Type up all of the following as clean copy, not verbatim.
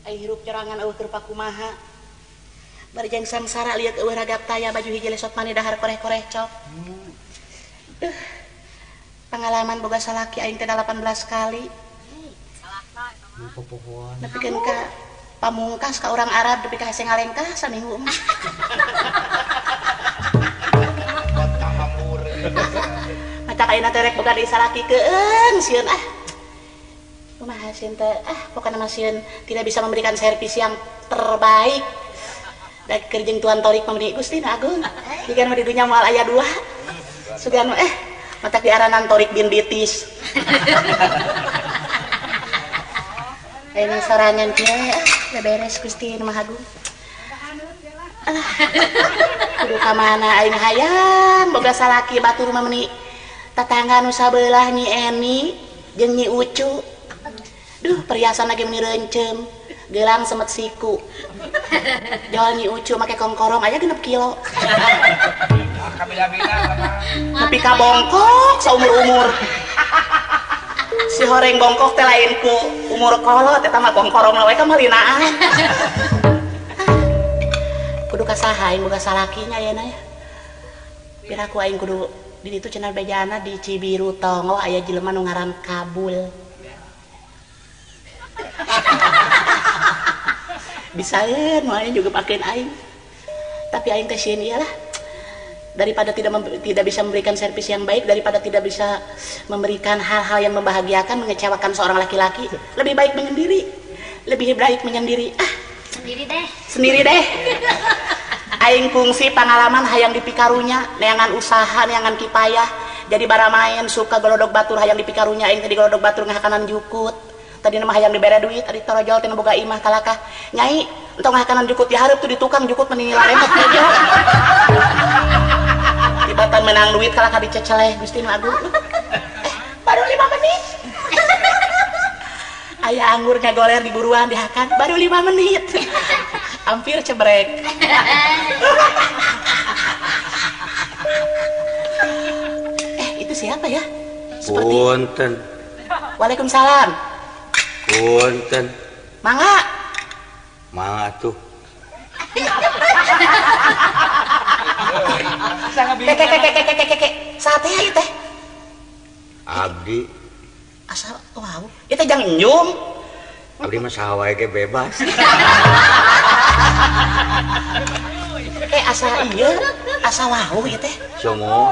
Aing hirup corangan eueuh keur pakumaha. Bari jeung samsara lieur eueuh ragap taya baju hiji lesot mani dahar koreh-koreh cok. Duh. Pengalaman boga salaki aing teh 18 kali. Nepikeun ka pamungkas ka urang Arab nepi ka hese ngalengkah saminggu mah. Mata ayeuna teh rek boga deui salaki keun sieun ah. Kumaha sieun teh ah pokona mah sieun tidak bisa memberikan servis yang terbaik. Da keur jeung Tuan Torik mah meuni Gusti nu Agung. Jiga mah di dunya moal aya dua. Sugan matak diaranan Torik bin Bitis. Ayeuna sorangan kieu ah beberes Gusti nu Maha Agung. Alah. Kudu ka mana aing hayang boga salaki batur mah meuni tatangga nu sabelah Nyi Eni jeung Nyi Ucu. Duh, perhiasan lagi meni reuncem, gelang semet siku. Jol Nyi Ucu make kongkorong aya 6 kilo. Nepi ka bongkok saumur-umur. Si horeng bongkok teh lain ku umur kolot eta mah kongkorong we ka malinaan. Kudu ka saha aing boga salakinya ayeuna ya. Piraku aing kudu di ditu cenah bejana di Cibiru Tonggoh aya jelema nu ngaran Kabul. Bisaeun moalnya juga pakein aing. Tapi aing teh sieun ieu lah. Daripada tidak bisa memberikan servis yang baik, daripada tidak bisa memberikan hal-hal yang membahagiakan, mengecewakan seorang laki-laki, lebih baik menyendiri. Lebih baik menyendiri. Ah, sendiri deh. Sendiri deh. Aing kungsi pengalaman hayang dipikarunya, neangan usaha, neangan kipayah. Jadi baramaen suka golodog batur hayang dipikarunya, aing teh di golodog batur ngahakanan jukut. Tadi nama hayang dibere duit, ari torojol teh boga imah kalakah. Nyai, entong ngahakanan jukut dihareup tuh di tukang jukut meni laremot mejo. Tibatan menang duit kalakah diceceleh Gusti nu Agung. Baru 5 menit. Aya anggur ngagoler di buruan dihakan, baru 5 menit. Hampir cebrek. Itu siapa ya? Seperti Punten. Waalaikumsalam. Punten. Mangga. Mangga tuh. Keke. Sate ya teh. Abdi. Asal wow. Ieu teh jang enjum. Abdi mah saha wae ge bebas. Asa ieu, asa wau ieu teh. Somo.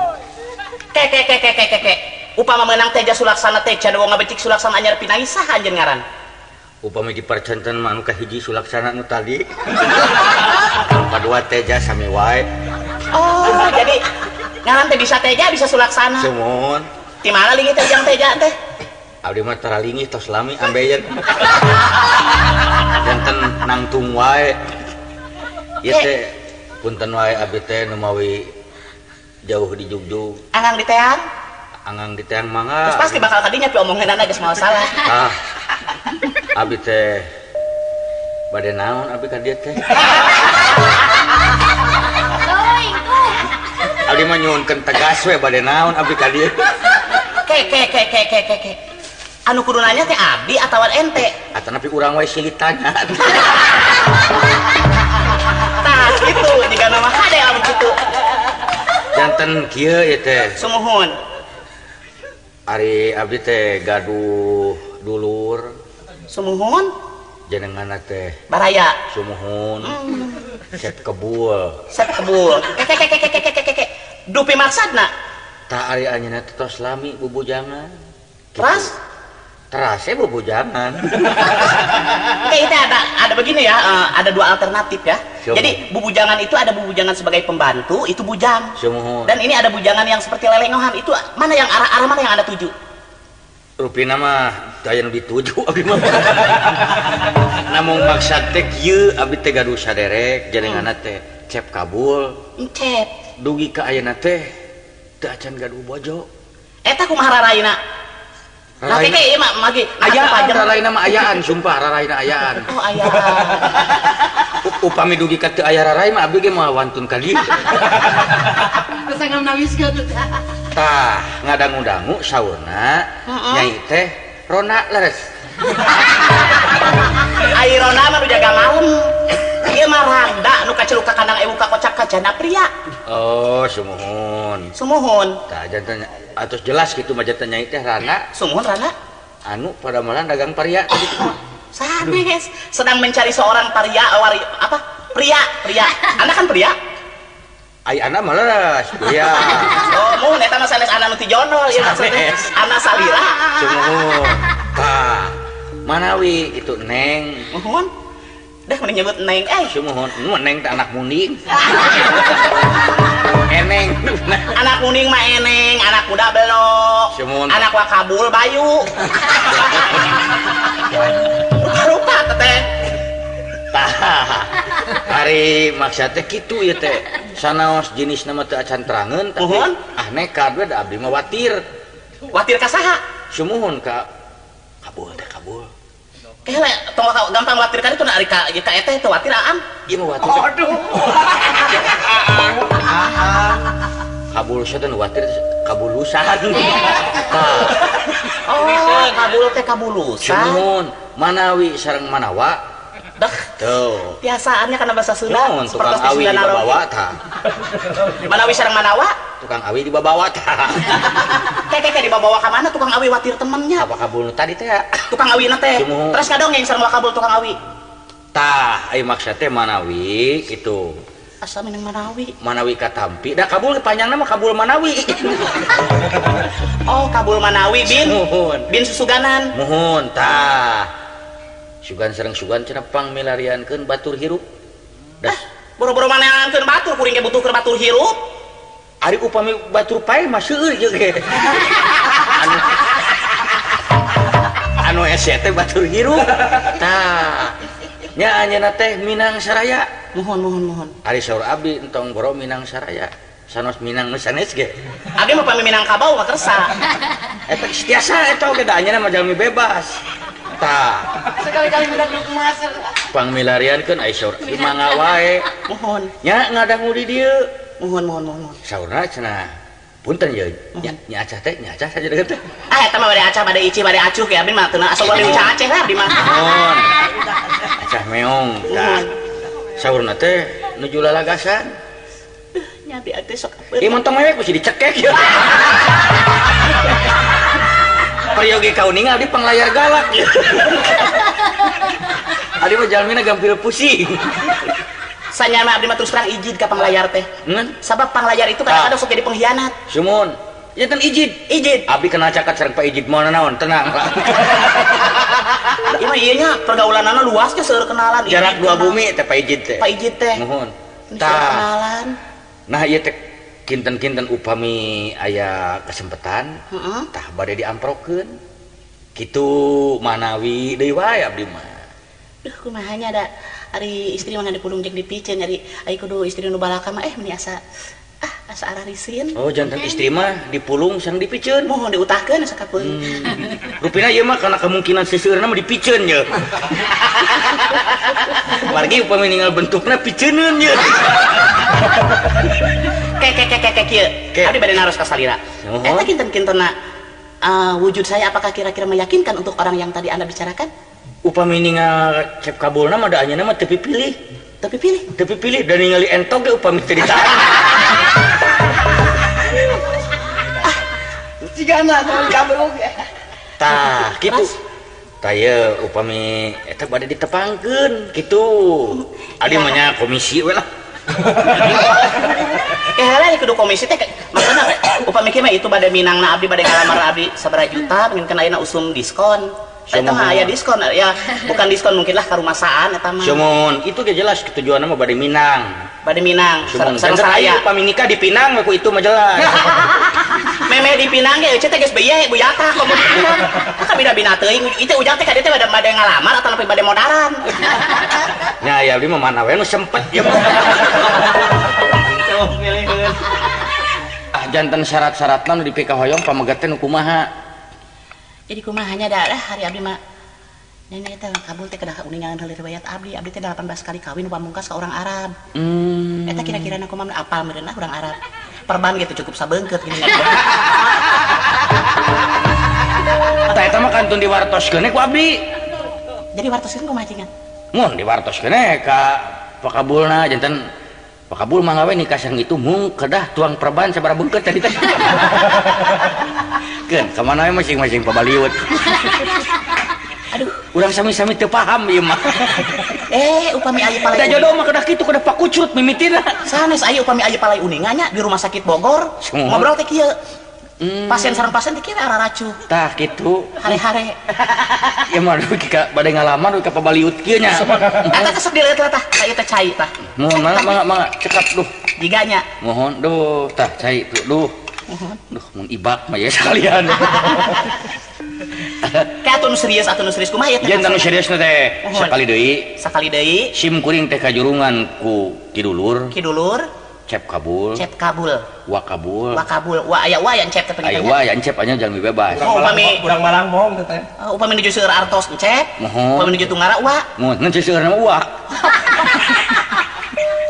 Ke. Upama meunang Teja Sulaksana Teja wong ngabecik Sulaksana anyar pinangi saha anjeun ngaran? Upami dipercenten mah anu kahiji Sulaksana nu tadi. Kadua Teja sami wae. Oh, jadi ngaran teh bisa Teja bisa Sulaksana. Sumuhun. Di mana linggih teh jang Teja teh? Abdi mah tara linggih tos lami ambeien. Janten nangtung wae. Ieu teh punten wae abdi teh nu mawi jauh di Jugjug. Angang di teang? Angang di teang mangga. Terus pasti bakal kadinya pi omongeunana geus moal salah. Ah. Abdi teh bade naon abdi ka dieu teh? Abdi mah nyuhunkeun tegas we bade naon abdi ka dieu. Ke. Anu kudu nanya teh abdi atawa ente? Atanapi urang wae silih tanya. Tah kitu jiga nama hade lamun kitu. Janten kieu ieu teh. Sumuhun. Ari abdi teh gaduh dulur. Sumuhun. Jenenganna teh Baraya. Sumuhun. Set kebul. Set kebul. Ke. Dupi maksadna? Tah ari anjeunna teh tos lami bubujangan. Teras? Terasnya bubujangan. Oke, itu ada begini ya, ada dua alternatif ya. Sumuhun. Jadi bubujangan itu ada bubujangan sebagai pembantu, itu bujang. Sumuhun. Dan ini ada bujangan yang seperti lelengohan, itu mana yang arah mana yang Anda tuju? Rupina mah daya nu dituju abdi mah. Namung maksad teh kieu abdi teh gaduh saderek jenenganna teh Cep Kabul. Cep. Dugi ka ayeuna teh teu acan gaduh bojo. Eta kumaha raraina? Nah, keke ieu mah magi. Ayaan raraina mah ayaan, sumpah raraina ayaan. Oh, ayaan. Upami dugi ka teu aya rarai mah abdi ge moal wantun ka dieu. Geus nganawiskeun. Tah, ngadangu-dangu saurna nyai teh rona leres. Ai rona mah nu janda pria. Oh, sumuhun. Sumuhun. Tah janten atos jelas kitu mah janten nyai teh rana. Sumuhun rana. Anu padamelan dagang paria tadi mah. Sanes sedang mencari seorang paria wari, apa? Pria, pria. Anda kan pria? Ai ana mah pria. Oh, mun eta mah sanes ana nu ti jono ieu maksudnya. Ana salira. Sumuhun. Tah, manawi itu Neng. Muhun. Dah mending nyebut Neng eh. Sumuhun, nu Neng teh anak muning. Eneng. Anak muning mah eneng, anak muda belok. Sumuhun. Anak wakabul bayu. Rupa-rupa teteh. Tah. Ari maksud teh kitu ieu teh. Sanaos jenisna mah teu acan terangeun tapi ah nekat we da abdi mah watir. Watir ka saha? Sumuhun ka kabul teh kabul. Kele tong gampang watir ka ditu ari ka ka eteh teu watir aam. Ieu mah watir. Aduh. Kabul teh nu watir kabulusan. Tah. Oh, kabul teh kabulusan. Sumuhun, manawi sareng manawa. Dah. Tuh. Biasaannya karena bahasa Sunda. Nuhun, tukang awi dibawa tah. Manawi sareng manawa? Tukang awi dibawa tah. Keke dibawa ka mana tukang awi watir temennya? Apa kabul tadi teh? Tukang awi na teh. Terus ngadongeng sareng wakabul tukang awi. Tah, ai maksud teh manawi kitu. Asa minang manawi. Manawi katampi. Da kabul panjangna mah kabul manawi. Oh, kabul manawi bin. Muhun. Bin susuganan. Muhun tah. Sugan sareng sugan cenah pangmilariankeun batur hirup. Dah, boro-boro maneankeun batur kuring ge butuh keur batur hirup. Ari upami batur pae mah seueur ieu ge. Anu ese teh batur hirup. Tah. Nya anjeunna teh Minang Saraya. Muhun muhun muhun. Ari saur abdi entong boro Minang Saraya. Sanos Minang nu sanes ge. Abdi mah pami Minangkabau mah kersa. Eta tiasa eta oge da anjeunna mah jalmi bebas. Tah. Sekali-kali menang emas. Pangmilariankeun ai saur abdi mangga wae. Muhun. Nya ngadangu di dieu. Muhun muhun muhun. Saurna cenah. Punten ye. Nya nya acah teh, nya acah saja deget teh. Ah eta mah bade acah, bade ici, bade acuh ge abdi mah teu asal bade ucah Aceh lah abdi mah. Muhun. Acah meong. Tah. Saurna teh nuju lalagasan. Nya abdi teh sok apeun. Ieu montong mewek mesti dicekek ya. Peryogi kauninga abdi panglayar galak. Abdi mah jalmina gampil pusing. Sanyana abdi mah terus terang ijid ka panglayar teh. Sabab panglayar itu kadang-kadang sok jadi pengkhianat. Sumuhun. Ya ten ijid. Ijid. Abdi kena cakat sareng Pak Ijid moal naon, tenang lah. Ieu mah ieu nya pergaulanana luas nya seueur kenalan. Jarak dua bumi teh Pak Ijid teh. Pak Ijid teh. Muhun. Tah. Kenalan. Nah ieu teh kinten-kinten upami aya kesempatan, tah bade diamprokeun. Kitu manawi deui wae abdi mah. Duh kumaha nya da ari istri mah dipulung jeung dipiceun ari ai kudu istri nu balaka mah meni asa asa ararisin. Oh janten istri mah dipulung sareng dipiceun. Mohon diutahkeun asa kapeung. Rupina ieu mah kana kemungkinan seseueurna mah dipiceun ye. Margi upami ninggal bentukna piceuneun ye. Ke ke ke ke kieu. Abdi bade naros ka salira. Eta kinten-kintenna wujud saya apakah kira-kira meyakinkan untuk orang yang tadi Anda bicarakan? Upami ningal cep kabulna mah da anjeunna mah teu pipilih. Teu pipilih? Teu pipilih da ningali entog ge upami teu ditahan. Cigana kabul oge. Tah, kitu. Tah ieu upami eta bade ditepangkeun kitu. Adi mah nya komisi we lah. Heula kudu komisi teh maksudna upami kieu mah itu bade minangna abdi bade ngalamar abdi sabaraha juta mungkin ayeuna usum diskon. Eta mah aya diskon ya, bukan diskon mungkin lah karumasaan eta mah. Sumuhun, itu ge jelas tujuanna mah bade minang. Bade minang. Sareng saraya upami nikah di Pinang we ku itu mah jelas. Meme di Pinang ge eueuh teh geus beye buyatah komo di Pinang. Tah bina-bina teuing itu ujang teh ka dieu teh bade ngalamar atawa bade modaran. Nya aya abdi mah mana we nu sempet ieu mah. Ah janten syarat-syaratna nu dipikahoyong pamegat teh nu kumaha? Jadi kumahanya dah hari abdi mah nenek teh kabul teh kedah uningan heula riwayat abdi, abdi teh 18 kali kawin pamungkas ka orang Arab. Eta kira-kira na kumaha apal meureun orang Arab. Perban gitu cukup sabeungkeut gini. Tah eta mah kantun diwartoskeun ku abdi. Jadi wartoskeun kumaha cingan? Mun diwartoskeun ka pakabulna janten Pak Kabul mangga we nikah sareng itu mung kedah tuang perban sabaraha beungkeut tadi teh. Keun ka mana we masing-masing pabaliut. Aduh, urang sami-sami teu paham ieu mah. Upami aya palai. Da jodoh mah kedah kitu kedah pakucut mimitina. Sanes aya upami aya palai uninga nya di rumah sakit Bogor. Ngobrol teh kieu. Pasien sareng pasien teh kieu araracuh. Tah kitu. Hare-hare. Ya mah dugi ka bade ngalaman dugi ka pabaliut kieu nya. Eta teh sok dileut tah, ka ieu teh cai tah. Mohon mangga mangga cekap duh. Jiga nya. Mohon duh tah cai tuh duh. Duh mun ibak mah ya sekalian. Kayak atuh nu serius kumaha ieu teh? Yen anu seriusna teh sakali deui. Sakali deui. Sim kuring teh kajurungan ku Kidulur. Kidulur. Cep Kabul. Cep Kabul. Wa Kabul. Wa Kabul. Wa aya wa yang cep teh pengen. Aya wa yang cep anya jalmi bebas. Oh, upami urang Malang bohong teh. Upami nuju seueur artos cep. Mohon. Upami nuju tunggara wa. Mohon ngan seueur nama wa.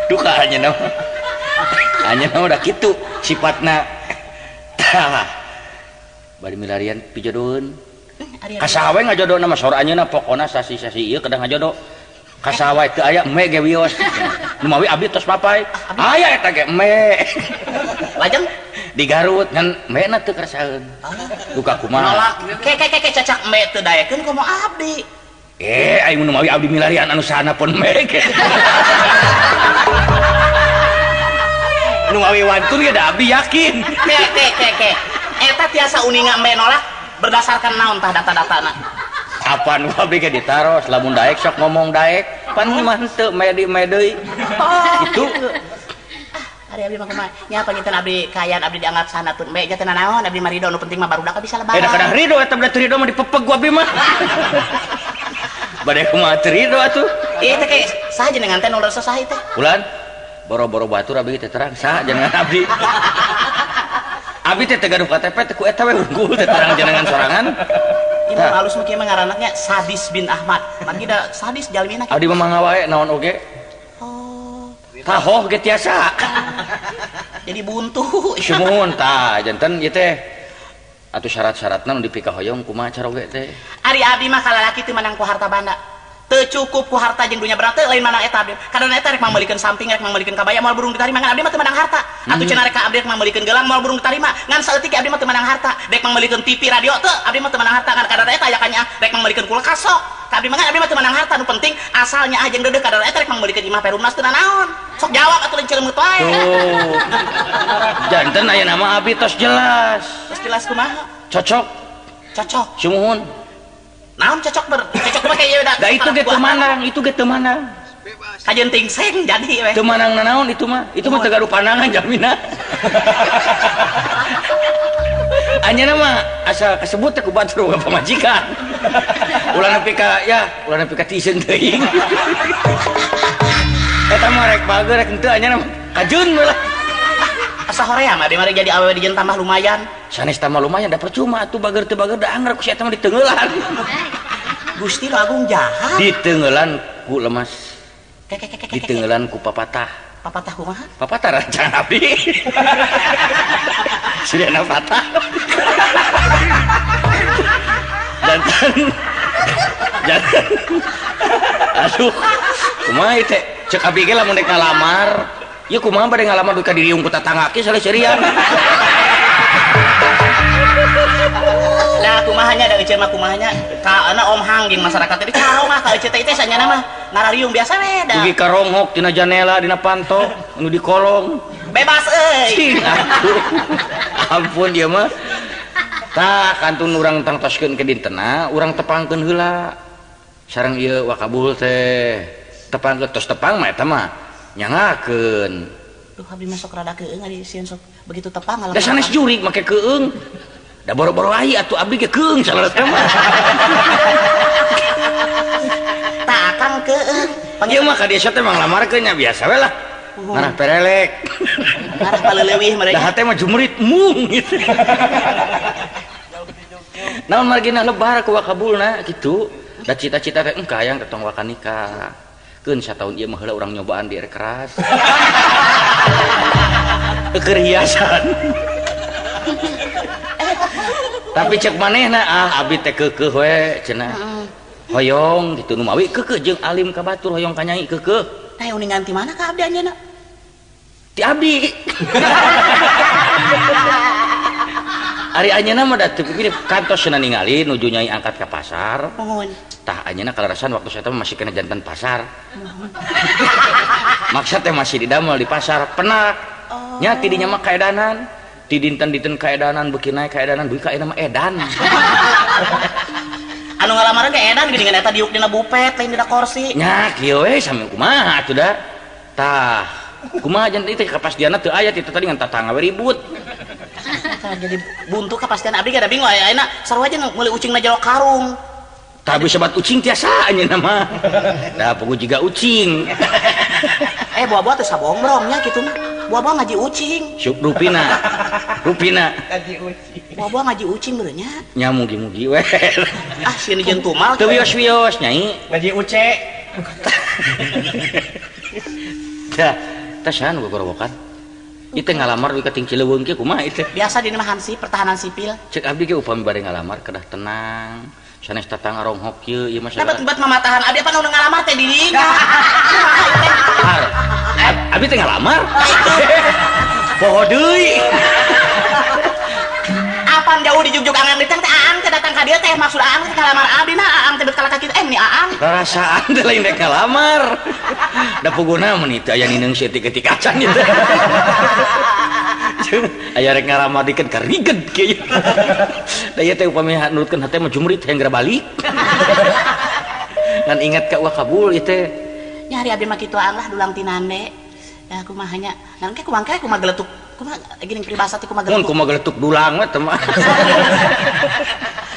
Duka anya nama. Anya nama udah kitu sifatna. Tah. Bari milarian pijodoheun. Kasaha we ngajodona mah sora anjeunna pokona sasi-sasi ieu kedah ngajodo. Kasaha teu aya eme ge wios. Nu mawi abdi tos papai. Aya eta ge eme. Lajeng di Garut ngan eme na teu karasaeun. Duka kumaha? Nolak. Ke ke ke cacak eme teu daekeun komo abdi. Aing nu mawi abdi milarian anu sana pun eme ge. Nu mawi wantun ge da abdi yakin. Ke ke ke ke. Eta tiasa uninga eme nolak berdasarkan naon tah data-datana? Apaan abdi ge ditaros lamun daek sok ngomong daek pan mah henteu medi deui. Gitu. Ari abdi mah kumaha? Nya panginten abdi kaayaan abdi dianggap sanatun me nya teu nanaon abdi mah ridho nu penting mah barudak bisa lebaran. Da kadang ridho eta bade ridho mah dipepeg ku abdi mah. Bade kumaha teu ridho atuh? Ieu teh ke saha jenengan teh nu leres saha teh? Bulan boro-boro batur abdi teh terang saha jenengan abdi. Abdi teh teu gaduh KTP teh ku eta we unggul teh terang jenengan sorangan. Ini halus mah kieu mah ngaranna Sadis bin Ahmad. Manggi da sadis jalmina. Abdi mah mangga wae naon oge. Oh. Tahoh ge tiasa. Jadi buntu. Sumuhun tah janten ieu teh atuh syarat-syaratna nu dipikahoyong kumaha caroge teh. Ari abdi mah kalalaki teu manang ku harta banda. Teu cukup ku harta jeung dunya berang teu lain manang eta abdi. Kadang eta rek mangmeulikeun samping rek mangmeulikeun kabaya moal burung ditarima ngan abdi mah teu manang harta. Atuh cenah rek ka abdi rek mangmeulikeun gelang moal burung ditarima ngan saeutik abdi mah teu manang harta. Rek mangmeulikeun TV radio teu abdi mah teu manang harta ngan kadang eta aya kanya rek mangmeulikeun kulkas sok. Ka abdi mah ngan abdi mah teu manang harta nu penting asalnya ah jeung deudeuh kadang eta rek mangmeulikeun imah Perumnas teu nanaon. Sok jawab atuh lain celeumut wae. Tuh. Janten aya nama abdi tos jelas. Tos jelas kumaha? Cocok. Cocok. Sumuhun. Naon cocok ber cocok mah kayak da itu ge teu manang, itu ge teu manang. Kajeun tingseng jadi we. Teu manang nanaon itu mah. Itu mah teu gaduh pandangan jamina. Anjeunna mah asa kasebut teh ku batur boga pamajikan. Ulah nepi ka ya, ulah nepi ka tiiseun teuing. Eta mah rek bager rek henteu anjeunna mah kajeun we lah. Asa horea mah di mari jadi awewe dijieun tambah lumayan. Sanes tambah lumayan da percuma atuh bager teu bager da angger ku si eta mah diteunggeulan. Gusti nu agung jahat. Diteunggeulan ku lemas. Diteunggeulan ku papatah. Papatah kumaha? Papatah rancang abdi. Suriana patah. Jantan. Jantan. Aduh. Kumaha ieu teh? Ceuk abdi ge lamun rek ngalamar. Ieu kumaha bade ngalamar duka diriung ku tatangga ge saleuserian. Nah kumahanya da euceun mah kumahanya ka ana Om Hang jeung masyarakat teh carong ah ka euceun teh teh sanyana mah ngarariung biasa we da. Dugi ka ronghok tina janela dina panto nu di kolong. Bebas euy. Ampun ieu mah. Tah kantun urang tangtoskeun ke dintena urang tepangkeun heula. Sareng ieu Wakabul teh tepangkeun tos tepang mah eta mah nyangakeun. Duh abdi mah sok rada keung ari sieun sok begitu tepang Da sanes jurig make keung. Da boro-boro ai atuh abdi ge keung salah mah. Tah akang keung. Ieu mah ka desa teh manglamarkeun nya biasa we lah. Ngarah perelek. Ngarah paleleuwih mereka. Da hate mah jumrit mung gitu. Naon margina lebar ku Wakabulna kitu. Da cita-cita teh engka hayang tong waka nikah. Keun sataun ieu mah heula urang nyobaan di air keras. Keur hiasan. Tapi cek manehna ah abdi teh keukeuh we cenah. Hoyong gitu nu mawi keukeuh jeung alim ka batur hoyong ka nyai keukeuh. Tah uningan ti mana ka abdi anjeunna? Ti abdi. Ari anjeunna mah da teu pilih kantos cenah ningali nuju nyai angkat ka pasar. Mohon. Tah anjeunna kalarasan waktu saya teh masih kena jantan pasar. Maksud teh masih didamel di pasar penak. Oh. Nya ti dinya mah kaedanan. Ti dinten-dinten kaedanan beuki naik kaedanan dugi ka ayeuna mah edan. Anu ngalamaran ge edan geuningan eta diuk dina bupet lain dina kursi. Nya kieu we sami kumaha atuh da. Tah kumaha janten teh kapastianna teu aya ti tadi ngan tatangga we ribut. Tah jadi buntu kapastian abdi ge da bingung ayeuna sarua aja meuli ucingna jero karung. Tah bisa bat ucing tiasa anjeunna mah. Da puguh jiga ucing. Eh buah-buah teh sabongbrong nya kitu mah. Buah-buah ngaji ucing. Syuk rupina. Rupina. Ngaji ucing. Buah-buah ngaji ucing beureun nya. Nya mugi-mugi we. Ah sieun jeung tumal. Teu wios-wios nyai. Ngaji uce. Tah, tah saha nu gogorowokan? Ieu teh ngalamar dugi ka ting Cileuweung kieu kumaha ieu teh? Biasa dina mah hansip pertahanan sipil. Cek abdi ge upami bade ngalamar kedah tenang. Sanes tatangga ronghok kieu ieu mah. Nah bet mamatahan abdi apa nu ngalamar teh di dinya. Har. Abdi teh ngalamar. Poho deui. Apan jauh di jugjug angan ditang teh aang teh datang ka dieu teh maksud aang teh ngalamar abdi na aang teh bet kalah ka kitu eh ni aang. Rarasaan teh lain rek ngalamar. Da puguna mun teu aya nineung seutik-eutik acan ieu teh. Aya rek ngalamar dikeun ka riged kieu. Da ieu teh upami nurutkeun hate mah jumrit hayang geura balik. Ngan ingat ka uah kabul ieu teh. Nya hari abdi mah kitu aang lah dulang tinande. Da kumaha nya? Ngan ke kumaha ke kumaha geletuk. Kumaha geuning peribahasa teh kumaha geletuk. Mun kumaha geletuk dulang mah teh mah.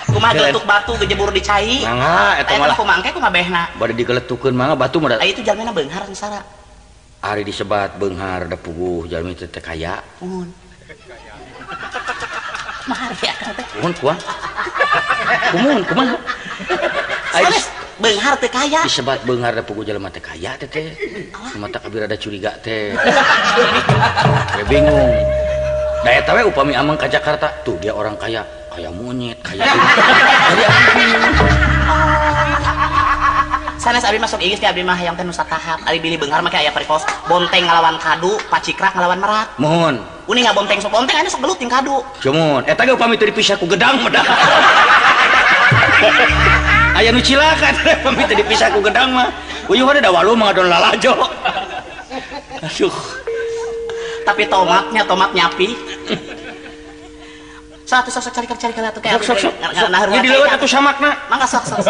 Kumaha geletuk batu gejebur di cai. Mangga eta mah. Kumaha engke kumaha behna. Bade digeletukeun mangga batu mah da. Itu jalmina beunghar sara. Ari disebat beunghar da puguh jalmi teh teh kaya. Muhun. Mahar ya teh. Muhun kuah. Kumun kumaha? Sanes beunghar teh kaya. Disebat beunghar da puguh jalma teh kaya teh teh. Mata kabir ada curiga teh. We bingung. Da eta we upami amang ka Jakarta, tuh dia orang kaya, kaya monyet, kaya. Jadi amang. Sanes abdi masuk inggris teh abdi mah hayang teh nu satahap. Ari bilih beunghar mah aya parikos bonteng ngalawan kadu, pacikrak ngalawan merak. Mohon. Uning ngabonteng sok bonteng aya sok gelut jeung kadu. Cumun, eta ge upami teu dipisah ku gedang mah dah. Aya nu cilaka teh upami teu dipisah ku gedang mah. Uyuh da walu mah ngadon lalajo. Aduh. Tapi tomatnya tomat nyapi. Satu sok cari-cari kali atuh kayak. Sok sok. Nah, di leuweut atuh samakna. Mangga sok sok.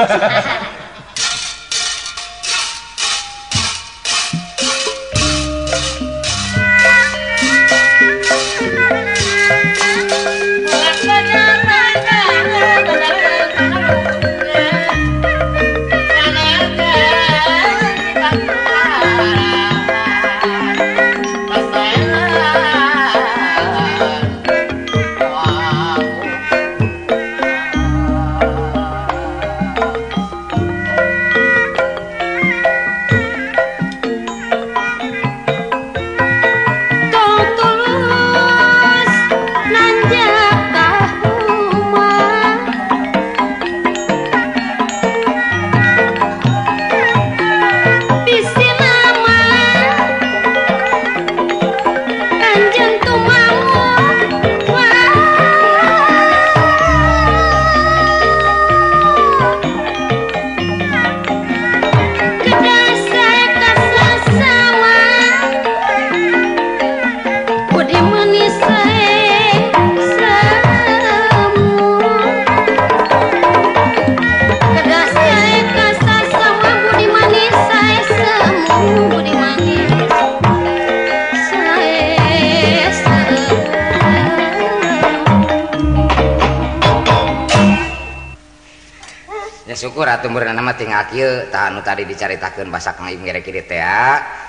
Syukur atuh meureun mah tinggal kieu tah anu tadi dicaritakeun basa Kang Ibing rek kieu teh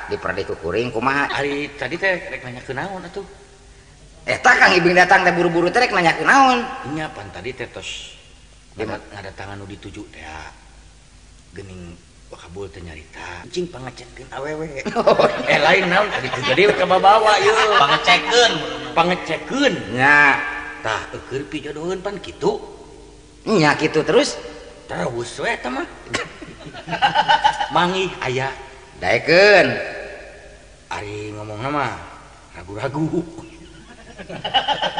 diperdi ku kuring kumaha ari tadi teh rek nanyakeun naon atuh eta Kang Ibing datang teh buru-buru teh rek nanyakeun naon nya pan tadi teh tos ngadatangan nu dituju teh geuning wakabul teh nyarita cing pangecekkeun awewe eh lain naon tadi teh jadi ka babawa ieu pangecekkeun pangecekkeun nya tah eukeun pijodoheun pan kitu nya kitu terus terus we eta mah mangih aya daekeun ari ngomongna mah Ragu-ragu.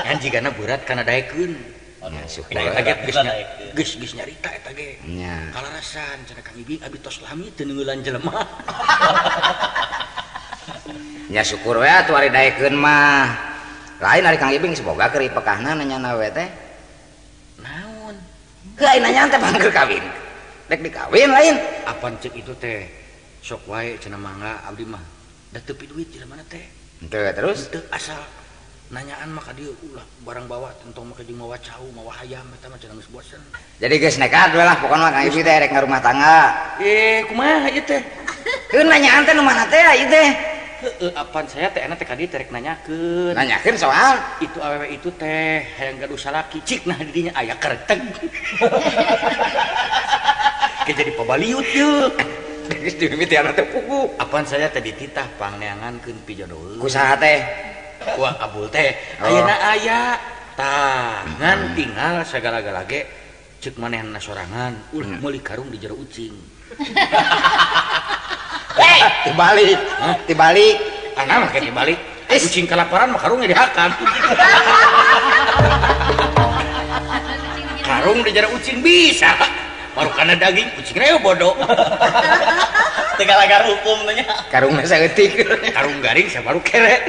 Ngan jigana berat kana daekeun. Nya syukur. Eta ge geus nyarita eta ge. Nya. Kalarasan cenah Kang Ibing abi tos lami teu neungeulan jelema. Nya syukur we atuh ari daekeun mah. Lain ari Kang Ibing semoga keur ipekahna nanyana we teh. Naon? Heuh ai nanyaan teh pangker kawin. Rek dikawin lain. Apan ceuk itu teh sok wae cenah mangga abdi mah. Da teu pi duit jelema teh. Henteu terus? Henteu asal nanyaan mah ka dieu ulah barang bawa tentong make jeung mawa cau mawa hayam eta mah cenah geus bosen. Jadi geus nekat we lah pokona Kang Ibing teh rek ngarumah tangga. Kumaha ieu teh? Heuh nanyaan teh nu mana teh ieu teh? Heeh, apan saya teh enak teh ka dieu teh rek nanyakeun. Nanyakeun soal itu awewe itu teh hayang gaduh salaki cik nah di dinya aya kerteg. Ke jadi pabaliut yeuh. Geus dimimitian teh pugu. Apan saya teh dititah pangneangankeun pijodoheun. Ku saha teh? Ku Abul teh. Ayeuna aya tah ngan tinggal sagala-gala ge ceuk manehna sorangan ulah meuli karung di jero ucing. Hei, dibalik, dibalik. Ana mah dibalik. Ucing kelaparan mah karungnya dihakan. Karung di jero ucing bisa. Baru karena daging ucing reo bodoh. Tinggal agar hukum nanya. Karungnya saeutik. Karung garing saya baru kere.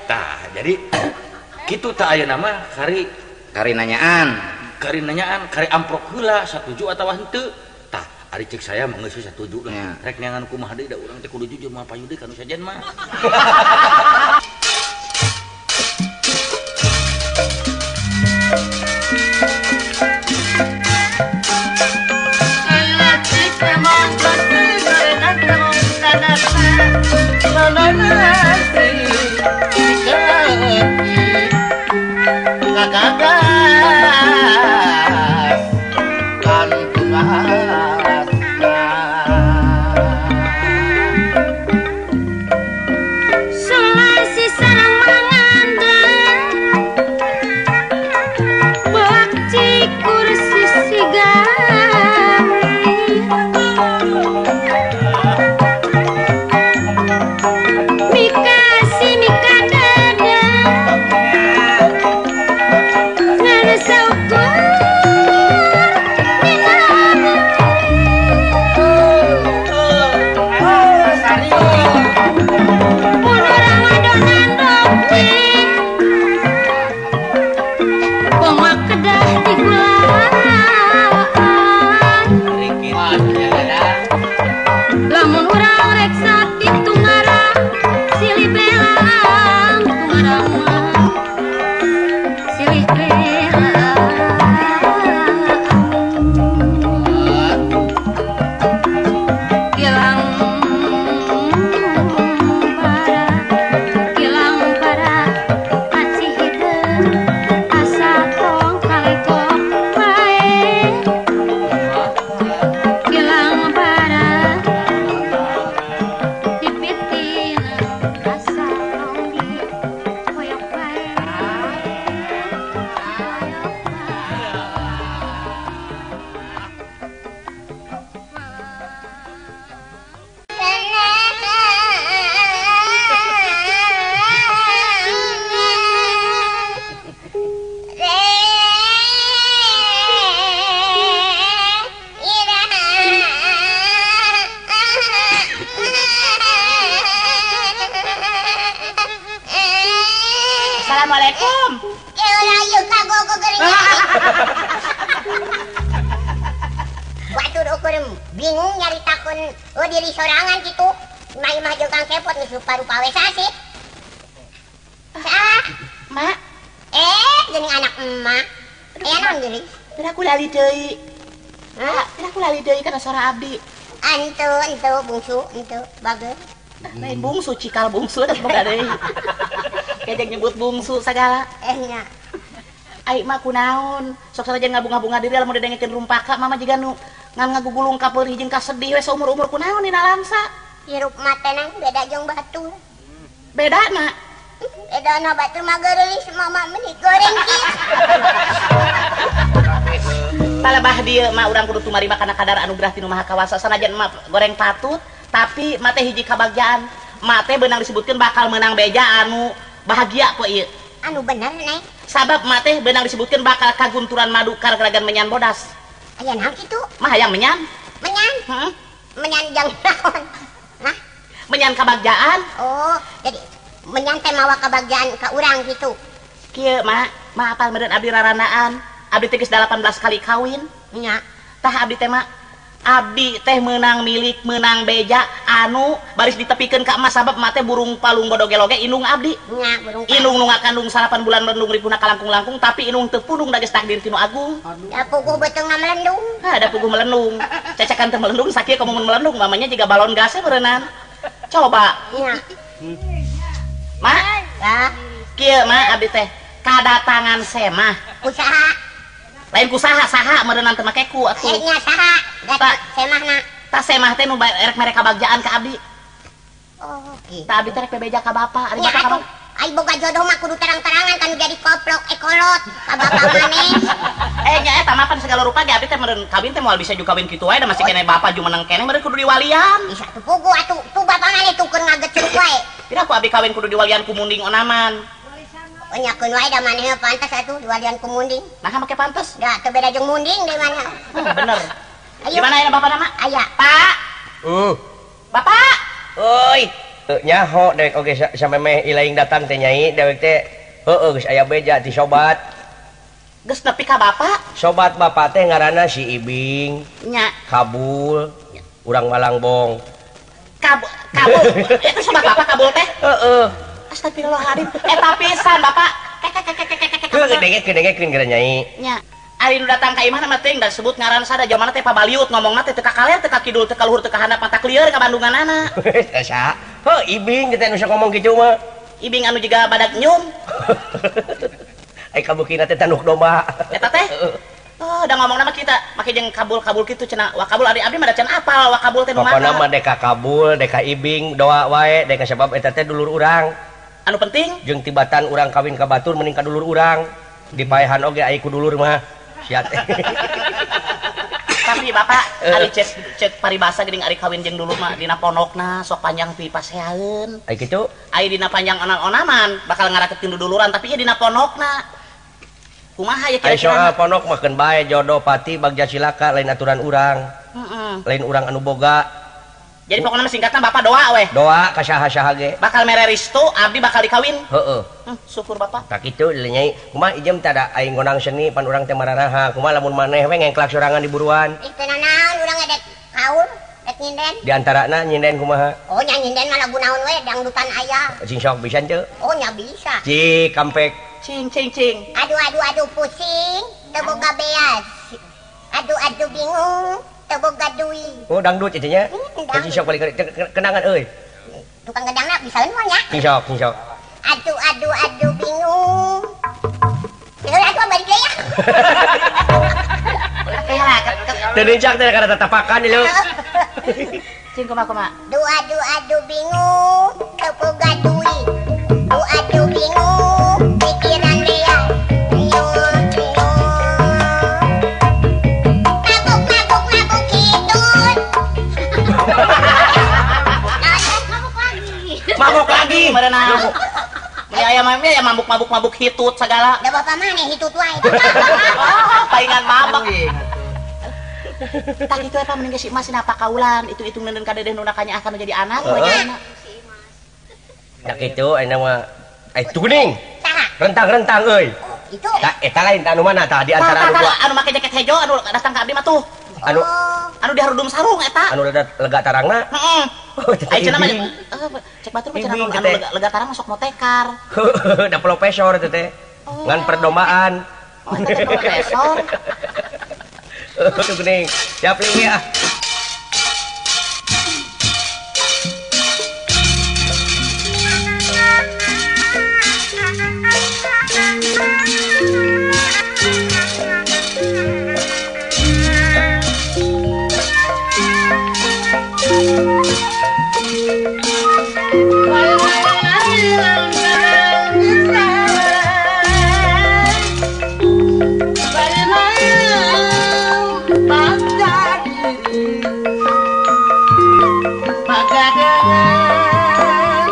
Tah, jadi kitu tah ayeuna mah kari kari nanyaan. Kari nanyaan, kari amprok heula satuju atawa henteu. Tah, ari cek saya mah geus satuju lah. Rek neangan kumaha deui da urang teh kudu jujur mah payu deui ka nu sajen mah. Assalamualaikum. Waktu ukur bingung nyaritakeun diri sorangan gitu. Imah-imah jeung Kang Cepot geus rupa-rupa we sasih. Salah, Mak. Geuning anak emak. Aya naon geuning? Teu aku lali deui. Hah? Teu aku lali deui kana sora abdi. Antu, entu bungsu, entu bageus. Lain bungsu, cikal bungsu da boga deui. Kejeng nyebut bungsu sagala. Nya. Ai mah kunaon? Sok sanajan ngabunga-bunga diri lamun didengekeun rumpaka mama jiga nu ngan ngagugulung ka peurih jeung kasedih we saumur-umur kunaon dina langsa. Hirup mah teh nang beda jeung batur. Bedana? Bedana batur mah geurelis mama meni goreng kieu. Palebah dieu mah urang kudu tumarima kana kadar anugerah ti Nu Maha Kawasa sanajan mah goreng patut tapi mah teh hiji kabagjaan. Mak teh beunang disebutkeun bakal meunang beja anu bahagia poe ieu. Anu bener Neng. Sabab mak teh beunang disebutkeun bakal kagunturan madu kargeragan menyan bodas. Aya naon kitu? Mah hayang menyan. Menyan? Heeh. Menyan jang naon? Hah? Menyan kabagjaan. Oh, jadi menyan teh mawa kabagjaan ka urang kitu. Kieu mak, mah apal meureun abdi rarandaan. Abdi teh geus 18 kali kawin. Nya. Tah abdi teh mak, abdi teh meunang milik, meunang beja anu baris ditepikeun ka emas sabab emak teh burung palung bodogeloge indung abdi. Nya, burung indung nu ngakandung 8 bulan melendung ripuna kalangkung-langkung tapi indung teu pundung da geus takdir ti nu agung. Da puguh beuteungna melendung. Ha, da puguh melendung. Cacakan teh melendung sakieu komo mun melendung mamanya jiga balon gasnya berenang. Coba. Nya. Mak, ya. Kieu mak abdi teh kadatangan semah. Usaha. Lain ku saha saha meureunang teu make ku atuh. Nya saha? Ta semahna. Ta semah teh nu erek mere kabagjaan ka abdi. Oh, kitu. Ta abdi teh rek bebeja ka bapa, ari bapa ka bapa. Ai boga jodoh mah kudu terang-terangan kan jadi koplok ekolot ka bapa maneh. Nya eta mah pan segala rupa ge abdi teh meureun kawin teh moal bisa juga kawin kitu wae da masih keneh bapa jumeneng keneh meureun kudu diwalian. Bisa tuh puguh atuh tuh bapa maneh tuh keur ngagecruk wae. Pira ku abdi kawin kudu diwalian ku munding onaman. Nyakeun wae da maneh pantes atuh diwalian ku munding. Naha make pantes? Da teu beda jeung munding deui maneh. Bener. Di mana aya bapak nama? Aya. Pak. Bapak. Euy. Nyaho dewek oge samemeh ilaing datang teh nyai dewek teh heueuh geus aya beja ti sobat. Geus nepi ka bapak? Sobat bapak teh ngaranna si Ibing. Nya. Kabul. Urang Malangbong. Kabul. Eta sobat bapak Kabul teh? Heeh. Astagfirullahaladzim. Eta pisan bapak. Heuh dengekeun geura nyai. Nya. Ari nu datang ka imah mah teuing da sebut ngaran sada jamanna teh pabaliut ngomongna teh teu ka kaler teu ka kidul teu ka luhur teu ka handap mata klieur ka Bandunganana. Sa. Heuh Ibing teh nu sok ngomong kitu mah. Ibing anu jiga badak nyum. Ai kabukina teh tanduk domba. Eta teh? Oh, da ngomongna mah kita make jeung kabul-kabul kitu cenah. Wa kabul ari abdi mah da can apal wa kabul teh nu mana. Pokona mah deka kabul, deka Ibing doa wae deka sabab eta teh dulur urang. Anu penting jeung tibatan urang kawin ka batur mending ka dulur urang dipaehan oge ai ku dulur mah sia teh. Tapi bapak ari cek paribasa geuning ari kawin jeung dulur mah dina pondokna sok panjang pi paseaeun. Ai kitu? Ai dina panjang onan-onaman bakal ngarakeutkeun duduluran tapi ieu dina pondokna. Kumaha ya Ai kira-kira? soal pondok mah keun bae jodoh pati bagja cilaka lain aturan urang. Heeh. Lain urang anu boga. Jadi pokoknya singkatnya bapak doa weh. Doa ka saha-saha ge. Bakal mere restu, abdi bakal dikawin. Heeh. Syukur bapak. Tak kitu nyai. Kumaha ijem teh da aing ngonang seni pan urang teh mararaha. Kumaha lamun maneh we ngengklak sorangan di buruan. Ih teu nanaon urang edek kaul, dek nyinden. Di antarana nyinden kumaha? Oh nya nyinden mah lagu naon we dangdutan aya. Cing sok bisa teu? Oh nya bisa. Cik kampek. Cing cing cing. Aduh aduh aduh pusing, teu boga beas. Aduh aduh bingung. Boga duit. Oh dangdut itu nya. Cing sok balik kenangan euy. Tukang gedangna bisa mah nya. Cing sok, cing sok. Aduh aduh aduh bingung. Heula atuh balik deui ya. Heula teu nincak teh kana tatapakan ieu. Cing kumaha kumaha? Duh aduh aduh bingung, teu boga duit. Duh aduh bingung, pikiran dia. Mabuk lagi merenang. Meni aya mah ya mabuk-mabuk-mabuk hitut segala. Da bapak maneh hitut wae. Oh, palingan mabuk. Tah kitu eta mending si Imas napa kaulan, itu-itu neuneun ka dedeh nu nakanya akan jadi anak we nya. Tah kitu ayeuna mah ai tuh geuning. Rentang-rentang euy. Itu. Tah eta lain tah anu mana tah di antara anu dua. Anu make jaket hejo anu datang ka abdi mah tuh. Anu anu diharudum sarung eta. Anu lega tarangna. Heeh. Ai cenah mah cek batur mah cenah anu lega tarang masuk motekar. Da profesor teh teh. Ngan perdombaan. Oh, eta teh profesor. Tuh geuning. Siap liwi ah. Pagadangan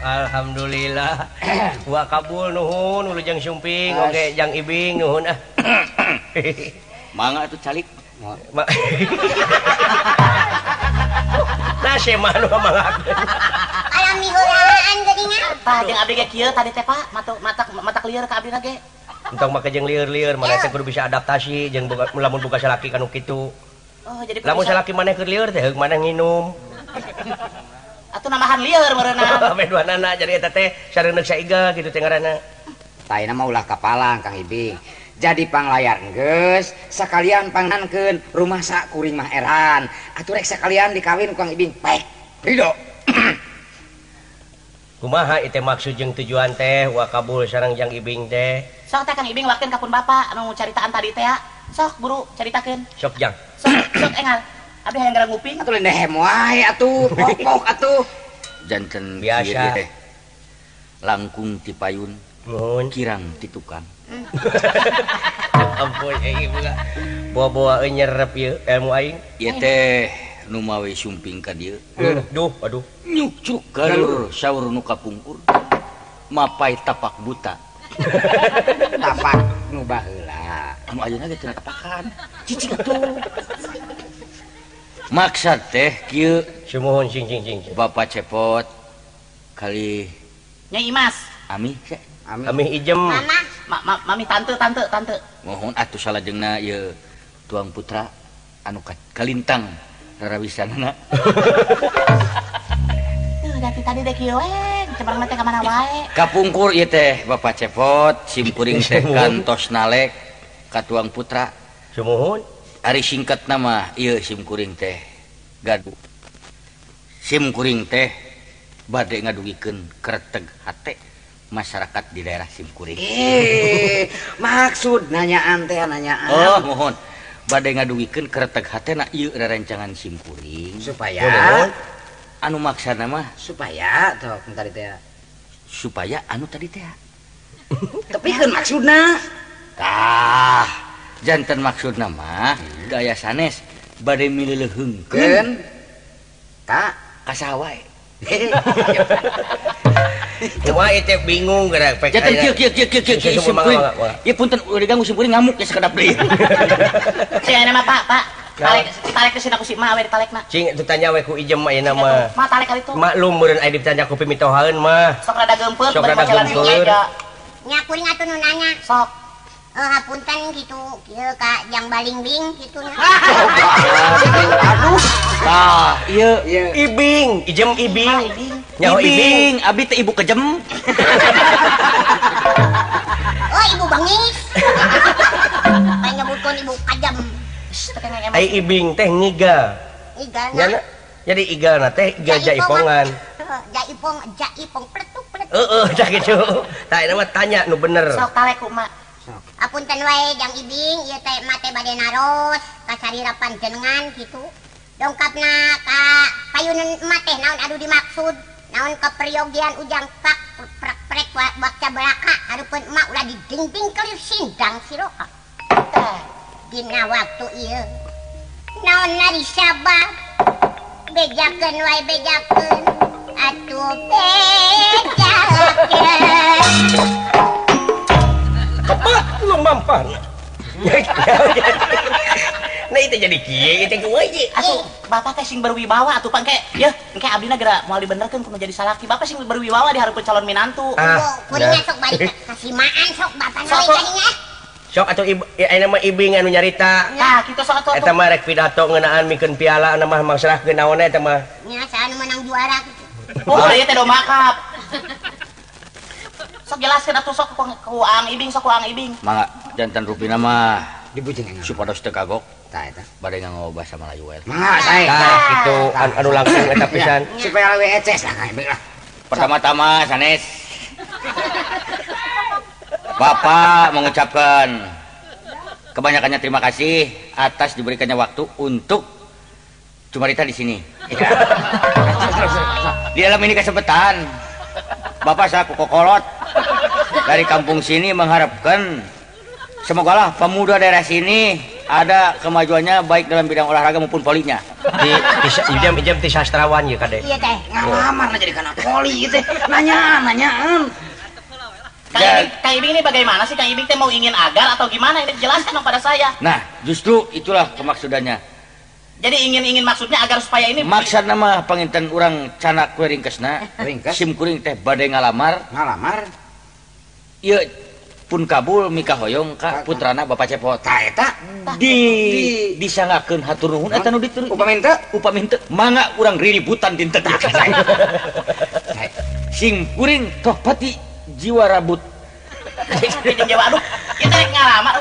Alhamdulillah. Wa kabul nuhun wilujeng sumping oge jang ibing nuhun ah. Mangga atuh calik. Nah mah nu mangga. Alami heulaan geuningan. Tah jeung abdi ge kieu tadi teh Pak, matak lieur ka abdi ge. Entong make jeung lieur-lieur maneh teh kudu bisa adaptasi jeung lamun boga salaki kanu kitu. Oh, jadi lamun salaki maneh keur lieur teh heug maneh nginum. Atuh nambahan lieur meureunna. Ame duanana jadi eta teh sareuneuk saiga kitu teh ngaranna. Tah ayeuna mah ulah kapalang Kang Ibing. Jadi panglayar geus sakalian pangankeun rumah sak kuring mah eran. Atuh rek sakalian dikawin ku Kang Ibing. Baik. Ridho. Kumaha ieu teh maksud jeung tujuan teh wa kabul sareng Jang Ibing teh? Sok teh Kang Ibing wakeun ka pun bapak anu caritaan tadi teh. Sok buru caritakeun. Sok Jang. Sok sok engal. Abdi hayang gara nguping. Atuh lehem wae atuh, pok-pok atuh. Janten biasa teh. Langkung ti payun, nuhun kirang ti tukang. Ampun ieu buka. Bawa-bawa nyerep ieu ilmu aing. Ieu teh nu mawe sumping ka dieu. Duh, aduh. Nyukcruk galur saur nu kapungkur. Mapai tapak buta. Tapak nu baheula. Anu ayeuna ge teu tapakan. Cicing atuh. Maksad teh kieu sumuhun sing sing sing. Bapak Cepot kali Nyai Imas. Ami Ami ijem. Mama. Mami tante. Mohon atuh salajengna ieu tuang putra anu kalintang rarawisanana. Tuh tadi dek kieu we, cebrang teh ka mana wae. Kapungkur ieu teh Bapak Cepot simkuring teh kantos nalek ka tuang putra. Sumuhun. Ari singkatna mah ieu simkuring teh gaduh. Simkuring teh bade ngadugikeun kreteg hate masyarakat di daerah simkuring. Maksud nanyaan teh nanyaan. Oh, mohon. Bade ngadugikeun kreteg hatena ieu rerencangan simkuring supaya anu maksana mah supaya tuh tadi teh supaya anu tadi teh. Tapi kan maksudna tah janten maksudna mah gaya sanes bade mileuleheungkeun ka kasaha wae. Cuma itu bingung gerak pek. Janten kieu kieu kieu kieu kieu simkuring. Ieu punten udah diganggu simkuring ngamuk ya sakedap deui. Sia nama Pak. Tarik ke sini aku si ma we ditalekna. Cing itu tanya we ku ijem ayeuna mah. Ma tarik kali itu. Maklum meureun aya ditanya ku pimitohaeun mah. Sok rada geumpeur bari bocelan meja. Nya kuring atuh nu nanya. Sok. Hapunten gitu kieu ka jang balingbing kitu nya. Aduh. Tah, ieu ibing, ijem ibing. Nyaho ibing, abi teh ibu kejem. Oh, ibu bengis. Pengen nyebutkeun ibu kajem. Ai ibing teh ngiga. Igalna. Jadi igalna teh igal jaipongan. Jaipong, jaipong pletuk pletuk. Heeh, tah kitu. Tah eta mah tanya nu bener. Sok talek ku mak. Apunten wae jang ibing ieu teh emak teh bade naros ka sarira panjenengan kitu. Dongkapna ka payunan emak teh naon anu dimaksud? Naon keperyogian ujang pak prek prek bakca belaka hareupeun emak ulah didingding kelir sindang siroka. Dina waktu ieu naon nari sabab bejakeun wae bejakeun atuh bejakeun. Kepat lu mampan. Nah itu jadi kieu itu kumaha atuh bapak teh sing berwibawa atuh pangke yeuh engke abdina geura moal dibenerkeun kudu jadi salaki bapak sing berwibawa di hareupeun calon minantu. Kuringna sok balik kasimaan sok bapana we jadinya. Sok atuh ayeuna mah ibing anu nyarita. Tah kitu sok atuh. Eta mah rek pidato ngeunaan mikeun piala anu mah mangsrahkeun naon eta mah. Nya saha nu menang juara kitu. Oh ieu teh domba cup. Sok jelaskeun atuh sok ku Ang Ibing sok ku Ang Ibing. Mangga janten rupina mah dibujeng supados teu kagok. Tah eta bade nganggo basa Melayu we. Mangga sae. Tah kitu anu langsung eta pisan. Supaya leuwih eces lah Kang Ibing lah. Pertama-tama sanes Bapak mengucapkan kebanyakannya terima kasih atas diberikannya waktu untuk cumarita di sini. Di dalam ini kesempatan Bapak selaku kokolot dari kampung sini mengharapkan semogalah pemuda daerah sini ada kemajuannya baik dalam bidang olahraga maupun polinya. Di ijam ti sastrawan ya kade. Iya teh. Ngalamar jadi kana poli teh. Nanyaan. Kang Ibing ini bagaimana sih? Kang Ibing teh mau ingin agar atau gimana? Ini jelaskan dong pada saya. Nah, justru itulah kemaksudannya. Jadi ingin maksudnya agar supaya ini maksudna mah panginten urang canak we ringkesna. Sim kuring teh bade ngalamar. Ngalamar. Ieu pun kabul mikahoyong ka putrana Bapak Cepot. Tah eta di disangakeun hatur nuhun eta nu ditur. Upami henteu? Upami henteu mangga urang riributan dinten. Sing kuring toh pati jiwa rabut. Jiwa aduh, kita rek ngalamar.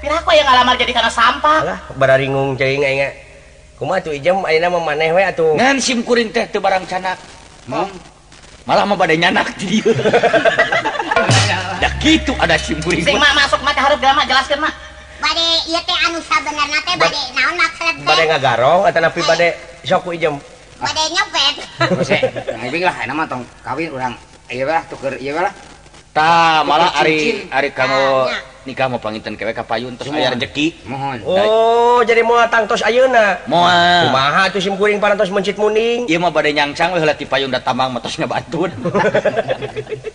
Piraku aya ngalamar jadi kana sampah. Alah, bararingung ceuing aing. Kumaha atuh ijem ayeuna mah maneh we atuh. Ngan sim kuring teh teu barang canak. Malah mah bade nyanak di dieu. Da kitu ada sim kuring. Sing mak masuk mak ka hareup geura mak jelaskeun mak. Bade ieu teh anu sabenerna teh bade naon maksud teh? Bade ngagarong atanapi bade sok ku ijem. Bade nyopet. Kang Ibing lah ayeuna mah tong kawin urang ieu lah tuker ieu lah. Tah malah ari kanggo nikah mau panginten kewe ka payun tos aya rejeki. Mohon. Oh, jadi moal tangtos ayeuna. Moal. Kumaha atuh sim kuring parantos mencit muning. Ieu mah bade nyangcang we heula ti payun da tamang mah tos ngabantuan.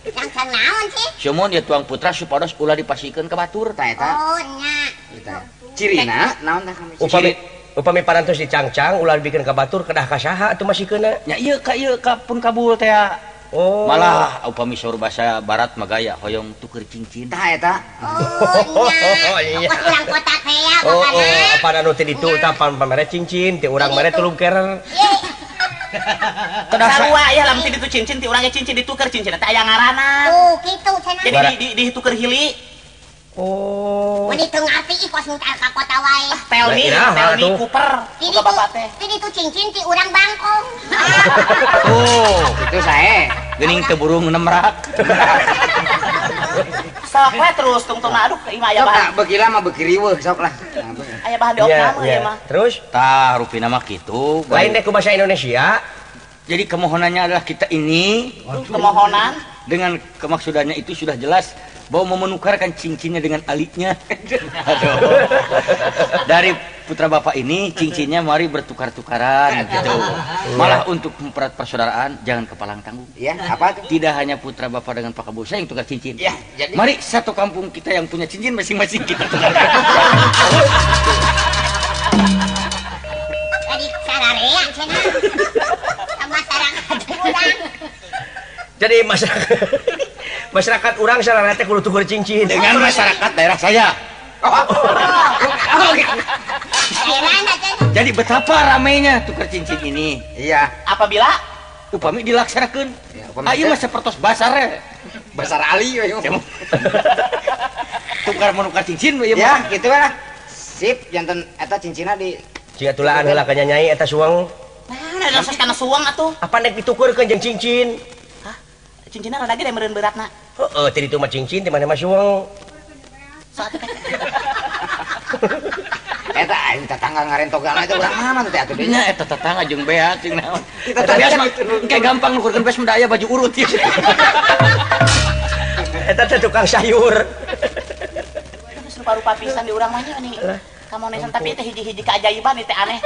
Nyangcang naon sih? Sumuhun ieu tuang putra supados ulah dipasikeun ka batur. Tah eta. Oh nya. Eta. Cirina naon tah kami? Upami parantos dicangcang ulah dibikeun ka batur kedah ka saha atuh masikeunna? Nya ieu ka pun kabul teh. Oh. Malah upami saur bahasa barat mah gaya hoyong tuker cincin. Tah eta. Oh nya. Kos urang kota teh ya Oh, apa anu teh ditu tah pamere cincin ti urang mere tulung kerer. Sarua ya lamun ti ditu cincin ti urang ge cincin dituker cincin teh aya ngaranna. Tuh kitu cenah. Jadi di dituker hili. Oh. Mun teu ngarti ih kos nu ka kota wae. Tell me Cooper. Boga bapak teh. Ti ditu cincin ti urang bangkong. Oh, itu sae. Geuning teu burung nemrak. Sok we terus tungtungna aduh ieu mah aya bahan. Sok beuki lama beuki riweuh sok lah. Aya bahan diopname ieu mah. Terus tah rupina mah kitu. Lain deh ku bahasa Indonesia. Jadi kemohonannya adalah kita ini kemohonan dengan kemaksudannya itu sudah jelas bahwa mau menukarkan cincinnya dengan alitnya. Aduh. Dari putra bapak ini cincinnya mari bertukar-tukaran gitu. Malah untuk mempererat persaudaraan jangan kepalang tanggung. Ya, apa tuh? Tidak hanya putra bapak dengan Pak Kabusa yang tukar cincin. Ya, jadi mari satu kampung kita yang punya cincin masing-masing kita tukar. Jadi sararea cenah. Masyarakat urang. Jadi masyarakat urang sararea teh kudu tuker cincin dengan masyarakat daerah saya. Jadi betapa ramainya tukar cincin ini. Iya. Apabila upami dilaksanakeun. Ayo mah sapertos basar. Basar Ali we. Tukar menukar cincin we ya, gitu lah. Sip, janten eta cincinna di jiga tulaan heula ka nyai eta suang. Nah, ada sos kana suang atuh. Apa nek ditukurkeun jeung cincin? Hah? Cincinna rada gede meureun beratna. Heeh, tadi itu mah cincin di mana mah suang. Eta aing tetangga ngarentogalna eta urang mana teh atuh deui nya eta tetangga jeung bea jeung naon. Kita beas mah engke gampang nukurkeun beas mah aya baju urut ieu. Eta teh tukang sayur. Terus rupa-rupa pisan di urang mah nya nih. Kamonesan tapi teh hiji-hiji keajaiban teh aneh.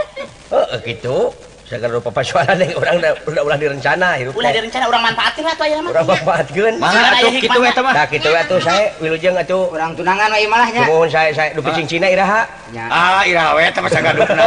Heeh kitu. Segala rupa persoalan yang orang udah direncana hirup. Ulah direncana urang manfaatin atuh aya mah. Urang manfaatkeun. Mangga atuh kitu we eta mah. Tah kitu we atuh sae wilujeng atuh. Urang tunangan we malah nya. Nuhun sae sae dupi cincina iraha. Ah iraha we eta mah sagadukna.